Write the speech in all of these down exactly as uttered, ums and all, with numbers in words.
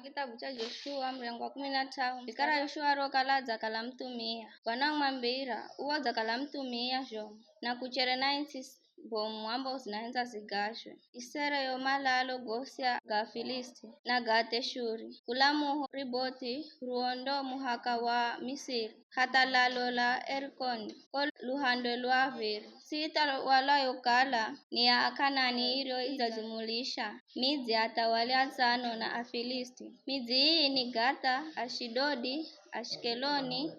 Kitabu cha Joshua, mrengo wa kumi na tano. Vikara Joshua arihokala adzakala muthumia, Bwana wamwambira, uwe udzakala muthumia zhomu, na kuchere na ntsi bomu ambozi na hendza zigazhwe. Isere yo malalo gosi ga Afilisti na ga Atheshuri, kula muho Ribothi ruondo muhaka wa Misiri, hatha lalo la Erikoni ko luhandwe lwa viri. Tsitha walayo kala ni ya Akanani irio idzajumulisha midzi ya athawali atsano na Afilisti. Midzi ii ni Gatha, Ashidodi, Ashikeloni,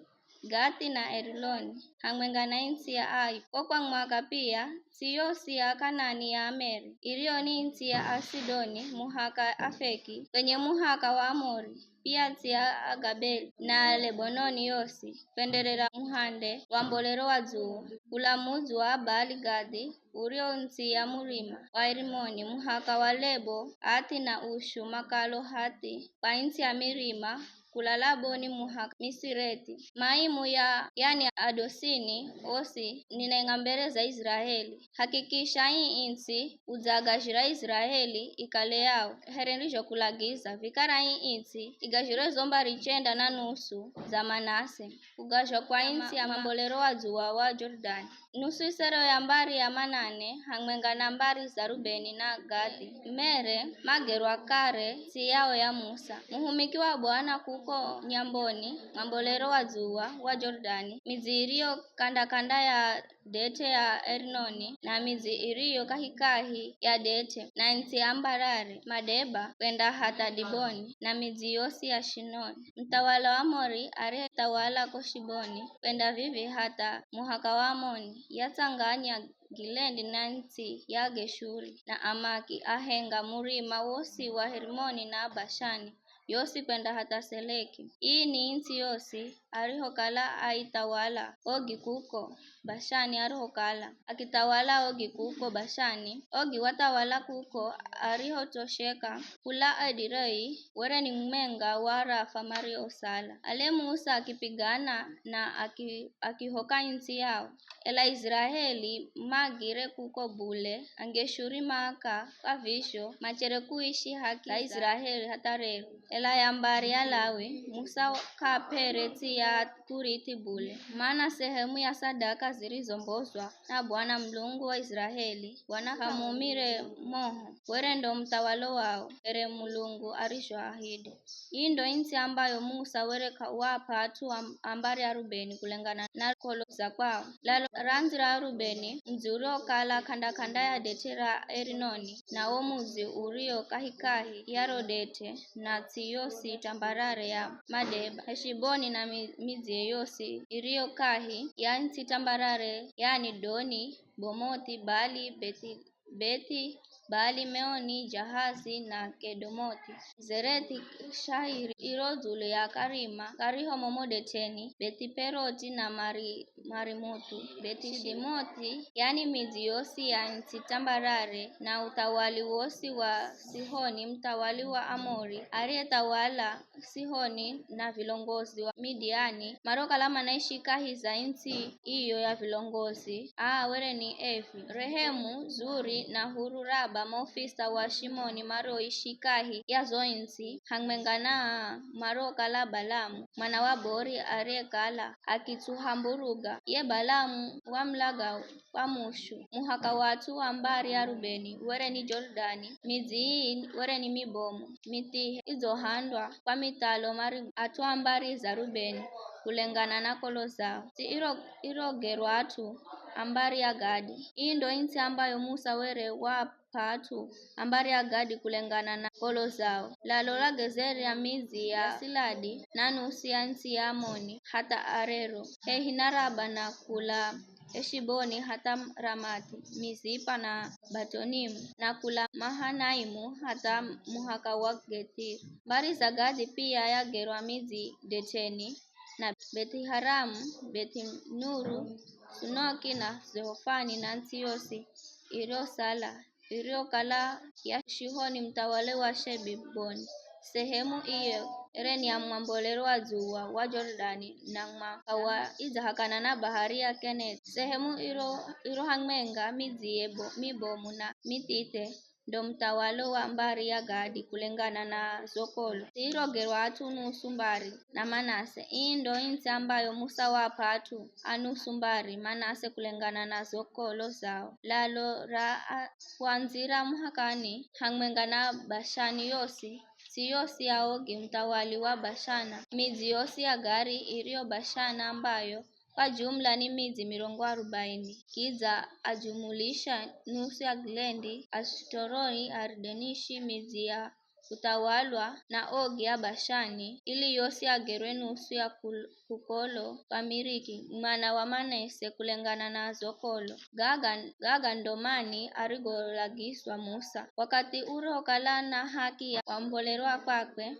Gathi na Eriloni, hamwenga na ntsi ya Ai. Ko kwa mwaka pia, ts'i yosi ya Akanani ya Ameri, iriyo ni ntsi ya Asidoni muhaka Afeki, kwenye muhaka wa Amori, pia ts'i ya Agabeli na Lebononi yosi, kwenderera muhande wa mbolero wa dzuwa, kula mudzi wa Baali-Gadhi, urio nts'i ya murima wa Erimoni, muhaka wa Lebo Hathi na Ushu makalo Hathi, kwa ntsi ya mirima, kula Laboni muhaka Misireti. Maimu ya yani Adosini osi ninenga mbere za Iziraeli. Hakikisha ii ntsi udzagazhira Iziraeli ikale yao, here nirizhokulagiza, vikara ii ntsi igazhirwe zo mbari chenda na nusu za Manase, kugazhwa kwa ntsi ya mambolero wa dzuwa wa Jorodani. Nusu isere ya mbari ya Manane, hamwenga na mbari za Rubeni na Gadhi, mere magerwa kare ts'i yao ya Musa, muhumiki wa Bwana kuko nyamboni, mambolero wa dzuwa wa Jorodani, midzi iriyo kanda-kanda ya Dete ya Erinoni, na midzi iriyo kahikahi ya Dete, na ntsi ya mbarare, Madeba, kwenda hatha Diboni, na midzi yosi ya Shinoni. Muthawala wa Amori ariyethawala ko Shiboni, kwenda vivi hatha muhaka wa Amoni, yatsanganya Gileadi na ntsi ya Geshuri, na Amaki, ahenga murima wosi wa Herimoni na Bashani, yosi kwenda hatha Seleki. Ii ni ntsi yosi arihokala aithawala Ogi kuko Bashani arihokala akithawala Ogi kuko Bashani. Ogi wathawala kuko arihotosheka kula Edirei, were ni mwenga wa Arafa mariosala. Ale Musa akipigana na aki-, akihoka ntsi yao. Ela Iziraeli magire kuko bule, angeshuri maka kwa vizho machere kuishi haki za Iziraeli hatha rero. Ela ya mbari ya Lawi, Musa k'ap'ere ts'i ya kurithi bule, mana sehemu ya sadaka zirizombozwa na Bwana Mulungu wa Iziraeli, Bwana k'amuumire moho, were ndo muthawalo wao, here Mulungu arizhoahidi. Ii ndo ntsi ambayo Musa were k'awap'a at'u a, a mbari ya Rubeni kulengana na kolo za kwao. Lalo ra ndzi ra Rubeni, mudzi uriokala k'anda-k'anda ya dete ra Erinoni, na wo mudzi urio kahikahi ya ro dete, na ts'i yosi tambarare ya Madeba, Heshiboni na mi-, midzi yosi irio kahi ya ntsi tambarare, yani Doni, Bomothi, Bali, Bethi, Bethi, Baali-Meoni, Jahazi na Kedemothi, Zerethi, Shahari iro dzulu ya karima kariho momo deteni, Bethi-Peroti na Mari-, Marimuthu, Bethi-Shimothi, yani midzi yosi ya ntsi tambarare, na uthawali wosi wa Sihoni, muthawali wa Amori, ariyethawala Sihoni na vilongozi wa Midiani, marokala manaishi kahi za ntsi iyo ya vilongozi, aa, were ni evi: Rehemu, Zuri, na Huru, Raba, maofisa wa Shimoni marioishi kahi ya zo ntsi, hamwenga na aa marokala Balamu, mwana wa Bori, ariyekala akitsuhamburuga. Ye Balamu wamulaga kwa mushu. Muhaka wa at'u a mbari ya Rubeni were ni Jorodani, midzi ii were ni mibomu, mithihe idzohandwa kwa mithalo mari at'u a mbari za Rubeni kulengana na kolo zao. Ts'i iro, irogerwa at'u a mbari ya Gadi. Ii ndo ntsi ambayo Musa were wa p'at'u a mbari ya Gadi kulengana na kolo zao. Lalo ra Gezeri ya midzi ya Siladi, na nusu ya ntsi ya Amoni, hatha Arero, hehi na Raba, na kula Eshiboni hatha Ramathi, Mizipa na Batonimu, na kula Mahanaimu hatha muhaka wa Gethiri. Mbari za Gadi pia yagerwa midzi deteni, na Bethi-Haramu, Bethi-Nuru, Sunoki na Zehofani, na ntsi yosi iriyosala, iriyokala ya Shihoni muthawali wa Shebiboni. Sehemu iyo ere ni ya mwambolero wa dzuwa wa Jorodani, na mwaka wa idzahakana na bahari ya Kenethi. Sehemu iro, iro hamwenga midzi ye bo-, mibomu na mithithe, ndo muthawalo wa mbari ya Gadi kulengana na zo kolo ziirogerwa at'u nusu mbari na Manase. Ii ndo ii nts'i ambayo Musa waap'a at'u a nusu mbari Manase kulengana na zo kolo zao. Lalo ra a- kuandzira muhakani hamwenga na Bashani yosi, ts'i yosi ya Ogi muthawali wa Bashana, midzi yosi ya gari iriyo Bashana, ambayo kwa jumla ni midzi mirongo arubaini. Kidza ajumulisha nusu ya Gileadi, Ashtaroli, Aridenishi, midzi ya kuthawalwa na Ogi ya Bashani, ili yosi agerwe nusu ya kul- kukolo kwa Miriki mwana wa Manase kulengana na zo kolo. Gaga, gaga ndo mani arigolagizwa Musa. Wakathi urihokala na haki ya kwambolerwa kwakwe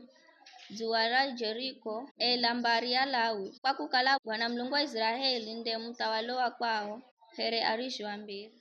dzuwa ra Jeriko, ela mbari ya Lawi, kwa kukala Bwana Mulungu wa Iziraeli nde muthawalo wa kwao, here arizhoambira.